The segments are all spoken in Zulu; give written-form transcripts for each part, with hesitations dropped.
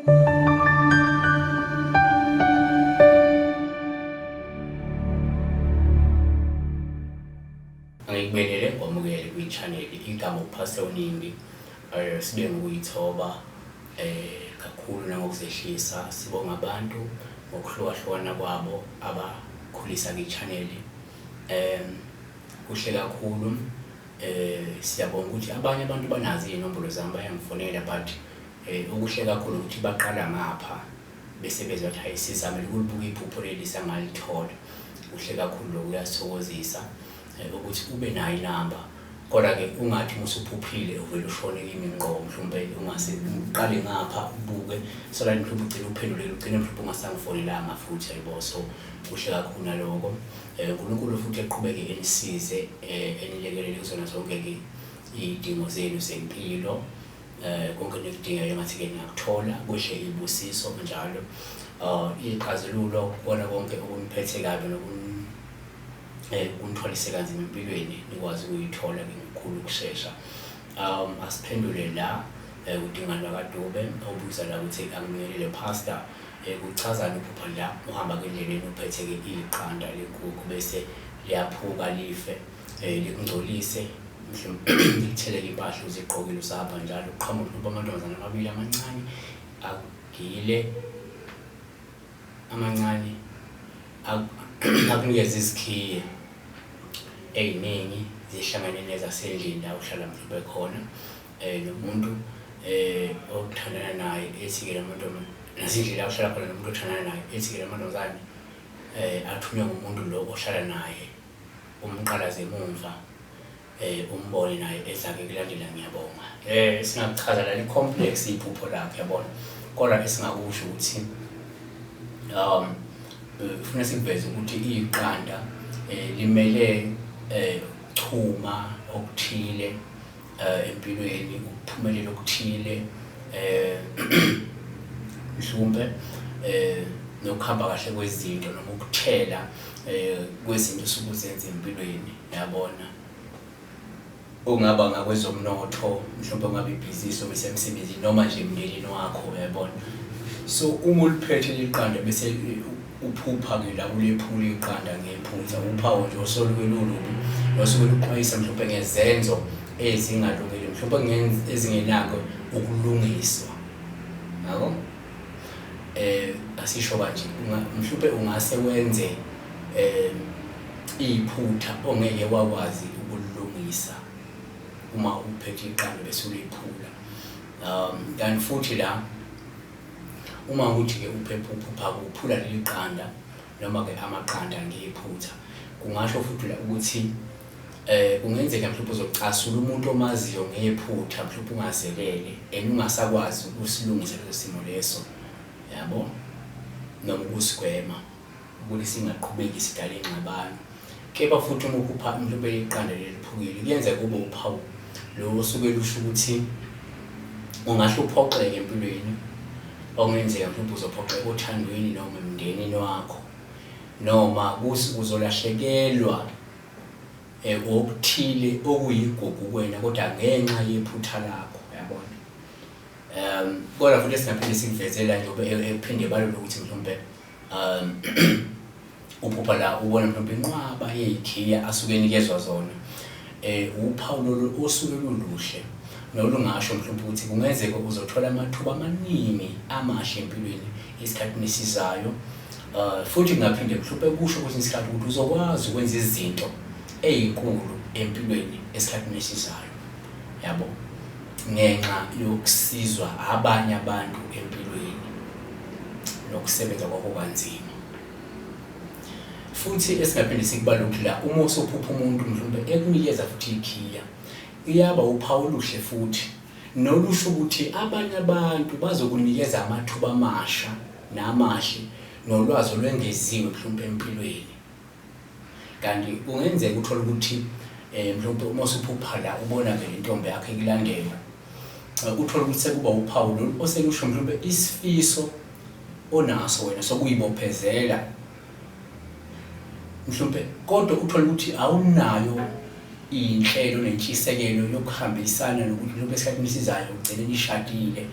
Angikubelele kwamukele kwi-channel igama uPastor Unindi sibe ngokuyithoba kakhulu nangokuzehlisa sibonga abantu ngokuhlukahlukana kwabo abakhulisa kwi-channel. Kuhle kakhulu siyabonga ukuthi abanye abantu banazo iy'nombolo zami bayangifonela but okuhle kakhulu ukuthi baqala ngapha bese bezwa ukuthi hayi sizamile ukulibuka iphupho leli sangalithola. Kuhle kakhulu lokho kuyasithokozisa ukuthi ube nayo inamba kodwa-ke ungathi uma usuphuphile uvele ushone kimi ngqo mhlawumpe ungase uqale ngapha ubuke so that mhlawumbe ugcine uphendulile ugcine mhlawumbe ungasangifonelanga futhi ayibo. So kuhle kakhulu naloko. UNkulunkulu futhi eqhubeke enisize enilekelele kuzona zonke-ke iy'dingo zenu zempilo. Konke enikudingayo engathi-ke ningakuthola kuhle iy'busiso njalo. Iy'xazululo kukona konke okuniphethe kabi nokunithwalise kanzima empilweni nikwazi ukuyithola-ke ngokukhulu ukushesha. Asiphendule la uDingane wakaDube obuza la ukuthi angibingelele Pastor, kuchazani ukuphupha la uhamba-ke endleleni uphethe-ke iqanda lenkukhu bese liyaphuka life likungcolise mhlawumbe likutheleke impahla uzigqokile usahamba njalo kuqhamuke mhlawumbe amantombazane amabili amancane agile amancane akunikeze izikhiye ey'ningi zihlangane nezasendlini la uhlala mhlawumbe khona nomuntu othandana naye ethi-ke la nasendlini la uhlala khona nomuntu othandana naye ethi-ke la mantombazane athunywe ngumuntu lo ohlala naye umqalaze emumva umbone naye eza-ke kulandela ngiyabonga. Singakuchaza la li-complex iphupho lakhe yabona, kodwa esingakusho ukuthi funa sikuveze ukuthi iqanda limele ukuchuma okuthile empilweni, ukuphumelela okuthile mhlawumbe nokuhamba kahle kwezinto noma ukuthela kwezinto osuke uzenza empilweni yabona. Okungaba ngakwezomnotho, mhlawumbe kungaba ibhizinisi noma isemsebenzini noma nje emndenini wakho uyabona. So uma uliphethe leli qanda bese uphupha-ke la ulephula iqanda ngephutha, uphawu nje osoluke lulubi nosuke luxwayisa mhlawumbe ngezenzo ezingalungile, mhlawumbe ezingenako ukulungiswa. Yabo? Asisho kanje, mhlawumbe ungase wenze iphutha ongeke wakwazi ukulilungisa uma uphethe iqanda bese uliphula. Kanti futhi la uma ukuthi-ke uphepha uphupha uphula leli qanda noma-ke amaqanda ngephutha, kungasho futhi la ukuthi kungenzeka mhlawumbe uzocasula umuntu omaziyo ngephutha mhlawumbe ungazelele and ungasakwazi ukusilungisa leso simo leso, yabo, noma ukusigwema ukuthi singaqhubeki sidale ingxabano. Kepha futhi uma uphupha mhlawumbe iqanda leliphukile, kuyenzeka kube uphawu lo osuke lusho ukuthi ungahle uphoxeke empilweni, okungenzeka mhlawumbe uzophoxeka othandweni noma emndenini wakho, noma uzolahlekelwa okuthile okuyigugu kuwena kodwa ngenxa yephutha lakho, uyabona. Kodwa futhi esingaphinde sikuvezela njengoba ephinde ebalule ukuthi mhlawumbe uphupha la ubona mhlawumbe inqwaba yey'khiya asuke enikezwa zona uphawu lolu osuke luluhle nolungasho mhlawumbe ukuthi kungenzeka uzothola amathuba amaningi amahle empilweni esikhathini esizayo. Futhi kungaphinde mhlawumbe kusho kwesinye isikhathi ukuthi uzokwazi ukwenza izinto ey'nkulu empilweni esikhathini esizayo, yabo, ngenxa yokusizwa abanye abantu empilweni nokusebenza kwakho kanzima. Futhi esingaphinde sikubale ukuthi la uma usuphupha umuntu mhlawumbe ekunikeza futhi ikhiya, iyaba uphawu oluhle futhi nolusho ukuthi abanye abantu bazokunikeza amathuba amasha namahle nolwazi olwengeziwe mhlawumbe empilweni. Kanti kungenzeka uthole ukuthi mhlawumbe uma usuphupha la ubona-ke le ntombi yakho ikulandela, uthole ukuthi sekuba uphawu lolu oselusho mhlawumbe isifiso onaso wena sokuyibophezela mhlawumbe, kodwa uthole ukuthi awunayo inhlelo nentshisekelo yokuhambisana nokuthi mhlawumbe esikhathini esizayo ugcine nishadile.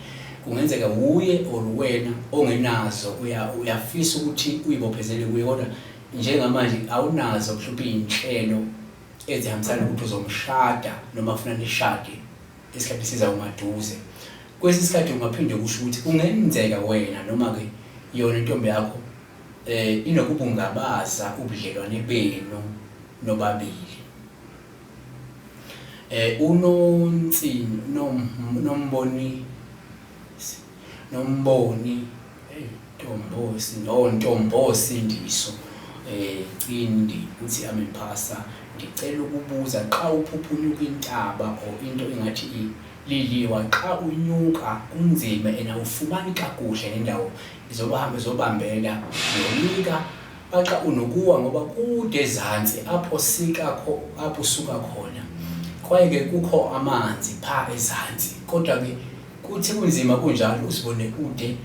Kungenzeka wuye or wena ongenazo, uyafisa ukuthi uyibophezele kuye, kodwa njengamanje awunazo mhlawumbe iy'nhlelo ezihambisana nokuthi uzomshada noma funa nishade isikhathi esizayo maduze. Kwesinye isikhathi ungaphinde kusho ukuthi kungenzeka wena noma-ke yona intombi yakho inokubungabaza ubudlelwane benu nobabili. UNonsi Nomboni Nomboni Ntombosi no Ntombosindiso Cindi uthi amen pastor ndicela ukubuza xa uphupha unyuka intaba or into engathi liliwa xa unyuka kunzima and awufumani kakuhle nendawo izobahambe zobambela uyoyika Baxa unokuwa ngoba kude ezantsi apho sika kho apho usuka khona. Kwaye ke kukho amanzi pha ezantsi. Kodwa ke kuthi kunzima kunjalo uzibone ude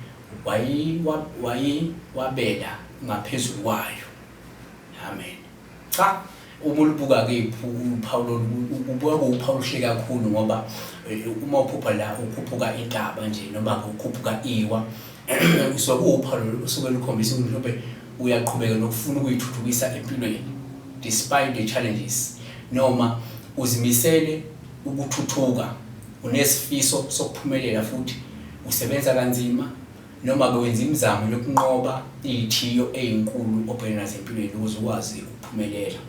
wayiwabela ngaphezulu kwayo. Amen. Cha uma ulibuka ke uphawu lolu kubuka kuwuphawu oluhle kakhulu ngoba uma uphupha la ukhuphuka intaba nje noma ukhuphuka iwa usuke kuwuphawu lolu osuke lukhombisa ukuthi mhlawumbe uyaqhubeka nokufuna ukuyithuthukisa empilweni despite the challenges, noma uzimisele ukuthuthuka, unesifiso sokuphumelela futhi usebenza kanzima, noma-ke wenza imizamo yokunqoba iy'thiyo ey'nkulu obhekene nazo empilweni ukuze ukwazi ukuphumelela.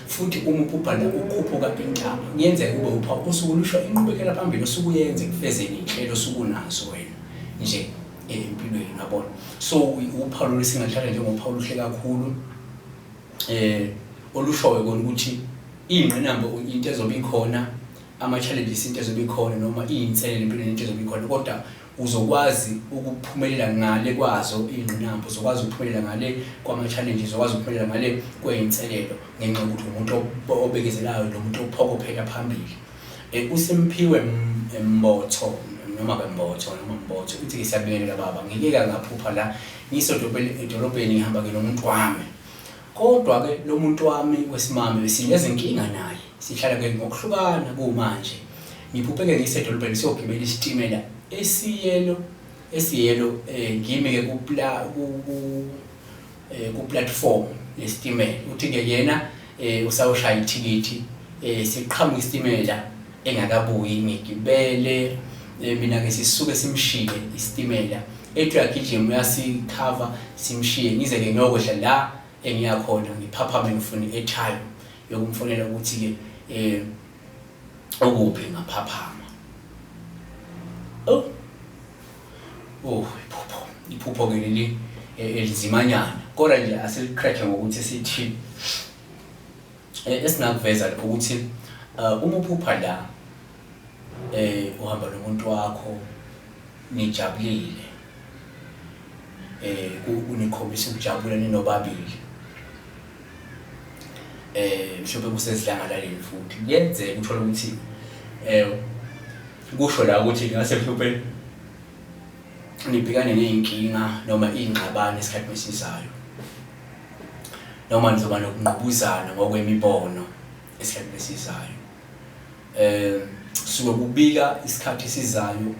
Futhi uma uphupha la ukhuphuka intaba, kuyenzeka kube uphawu osuke lusho inqubekela phambili osuke uyenza ekufezeni iy'nhlelo osuke unazo wena nje empilweni, uyabona. So uphawu lolu singaluthatha njengophawu oluhle kakhulu olushoyo kona ukuthi iy'ngqinamba into ezobe ikhona, ama-challenges into ezobe ikhona, noma iy'nselelo empilweni into ezobe ikhona, kodwa uzokwazi ukuphumelela ngale kwazo iy'ngqinamba, uzokwazi ukuphumelela ngale kwama-challenges, uzokwazi ukuphumelela ngale kwey'nselelo ngenxa yokuthi umuntu obekezelayo nomuntu ophokophela phambili. USimphiwe Mbotho noma-ke Mbotho noma Mbotho uthi-ke siyabingelela baba, ngike ngaphupha la ngisedolobheni ngihamba-ke nomuntu wami. Kodwa-ke lo muntu wami wesimame besinezinkinga naye, sihlala-ke ngokuhlukana kumanje. Ngiphuphe-ke ngisedolobheni siyogibela isitimela esiyelo esiyelo ngimi-ke ku-platform yesitimela. Uthi-ke yena usawushaya ithikithi, siqhamuka isitimela engakabuyi ngigibele, mina-ke sisuke simshiye isitimela. Ethi uyagijima uyasikhava simshiye ngize-ke ngiyokwehla la engiya khona ngiphaphame ngifune i-airtime yokumfonela ukuthi-ke ukuphi ngaphaphama. Oh, oh iphupho, iphupho-ke leli elinzimanyana kodwa nje asiliqhekhe ngokuthi sithi esingakuveza ukuthi uma uphupha la uhamba nomuntu wakho nijabulile, kunikhombisa ukujabula ninobabili, mhlawumbe kusesidlangalaleni futhi kuyenzeka uthole ukuthi kusho la ukuthi ngase mhlawumbe nibhekane ney'nkinga noma iy'ngxabano esikhathini esizayo, noma nizoba nokungqubuzana ngokwemibono esikhathini esizayo. Suke kubika isikhathi esizayo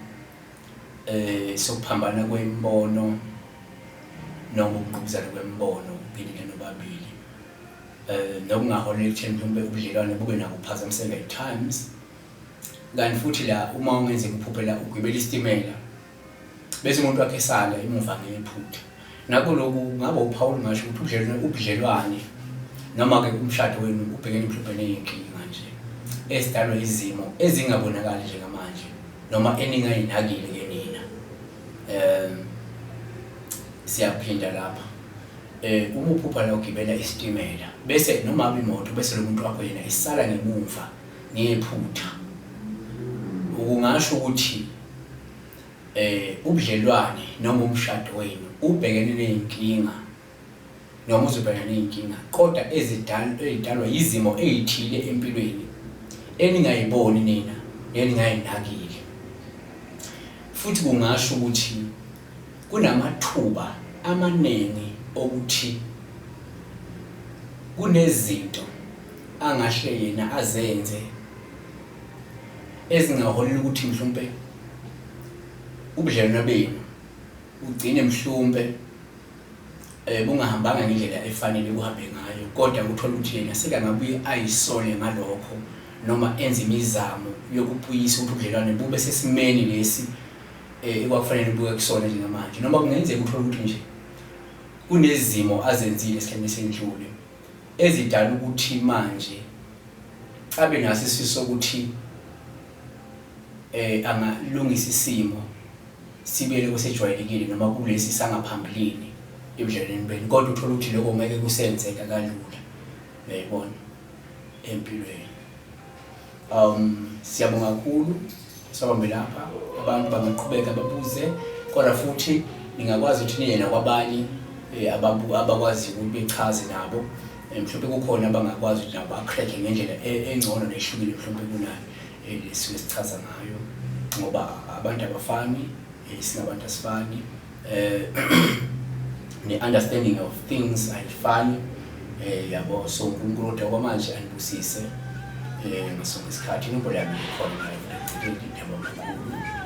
sokuphambana kwemibono noma ukungqubuzana kwemibono kinina nobabili, nokungaholela ekutheni mhlawumbe ubudlelwane bube nako ukuphazamiseka at times. Kanti futhi la uma ungenzeka uphuphe la ugibela isitimela bese umuntu wakhe esala emuva ngephutha, ngakho lokhu kungaba uphawu olungasho ukuthi ubudlelwane ubudlelwane noma-ke umshado wenu ubhekene mhlawumbe ney'nkinga nje ezidalwa izimo ezingabonakali njengamanje noma eningayinakile-ke nina. Siyaphinda lapha, uma uphupha la ugibela isitimela bese noma imoto bese lo muntu wakho yena esala ngemumva ngephutha, ukungasho ukuthi ubudlelwane noma umshado wenu ubhekene ney'nkinga noma uzobhekana ney'nkinga kodwa ezidalwa yizimo ey'thile empilweni eningayiboni nina neningayinakile. Futhi kungasho ukuthi kunamathuba amaningi okuthi kunezinto angahle yena azenze ezingaholela ukuthi mhlawumbe Ubudlelwano benu ugcine mhlumpe bungahambanga ngendlela efanele kuhambe ngayo, kodwa uthola ukuthi yena sekangabuye ayisole ngalokho noma enze imizamo yokubuyisa ukuthi ubudlelwane bube sesimeni lesi ekwakufanele buke kusona njengamanje. Noma kungenzeka uthole ukuthi nje kunezimo azenzile esikhathini esendlule ezidala ukuthi manje abe naso isifiso sokuthi angalungisa isimo sibuyele kwesejwayelekile noma kulesi sangaphambilini ebudlelwaneni benu, kodwa uthole ukuthi lokho ngeke kusenzeka kalula, uyayibona, empilweni. Siyabonga kakhulu, sabambe lapha, abantu bangaqhubeka babuze, kodwa futhi ningakwazi ukuthi niye nakwabanye abakwaziyo ukuthi bechaze nabo, mhlawumbe kukhona abangakwazi ukuthi nabo ba-crack-e ngendlela engcono nehlukile mhlawumbe kunayo lesuke sichaza ngayo, ngoba abantu abafani, singabantu asifani, ne-understanding of things ayifani, yabo. So uNkulunkulu kodwa kwamanje anibusise ngasonke isikhathi. Inombolo yami ikhona nayo ekugcineni. Ngiyabonga kakhulu.